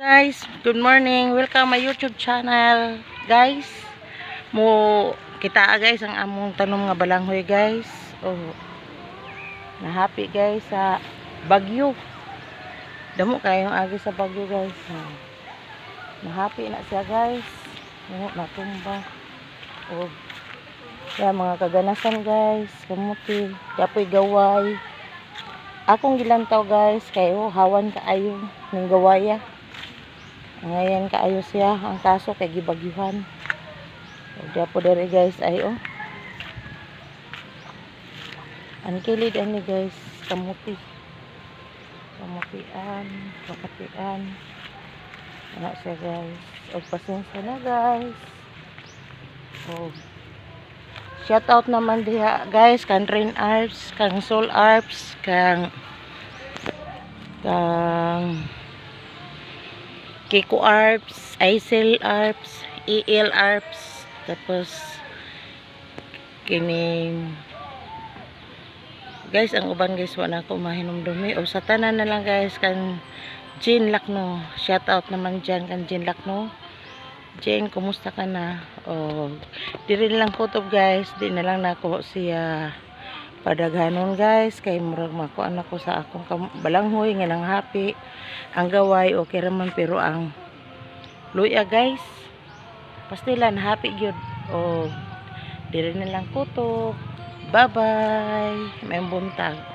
Guys, good morning. Welcome my YouTube channel. Guys, mo kita, guys, ang among tanom nga balanghoy, guys. Oh. Na happy, guys, sa bagyo. Damo kayong agi sa bagyo, guys. Oh. Na happy na siya, guys. Oh, natumba. Oh. Kaya mga kaganasan, guys, kamuti, kapoy gaway. Akong gilantaw, guys, kayo hawan kaayo ning gawaya. Ngayon kaayo siya, ang kaso kay gibagyuhan. O diya po diri, guys, ay oh. Ang kilid ani, guys, kamuti. Kamutian, kamutian. Ano siya, guys. Og pasensya na, guys. Og shout out naman diha, guys, kang Rain Arts, kang Soul Arts, kang Kiko Arts, Aisel Arts, EL Arts, tapos kining, guys, ang uban, guys, wala ko mahinumdumi. O sa tanan na lang, guys, kang Jean Lakno. Shout out naman dyan kang Jean Lakno. Jean, kumusta ka na? O diri lang kutob, guys, di na lang nako siya padaghanon, guys, kay murag makuan ako sa akong balanghoy nga nang happy. Ang gaway okay raman, pero ang luya, guys, pastilan happy gyud. O diri na lang kutob. Bye bye, may buntag.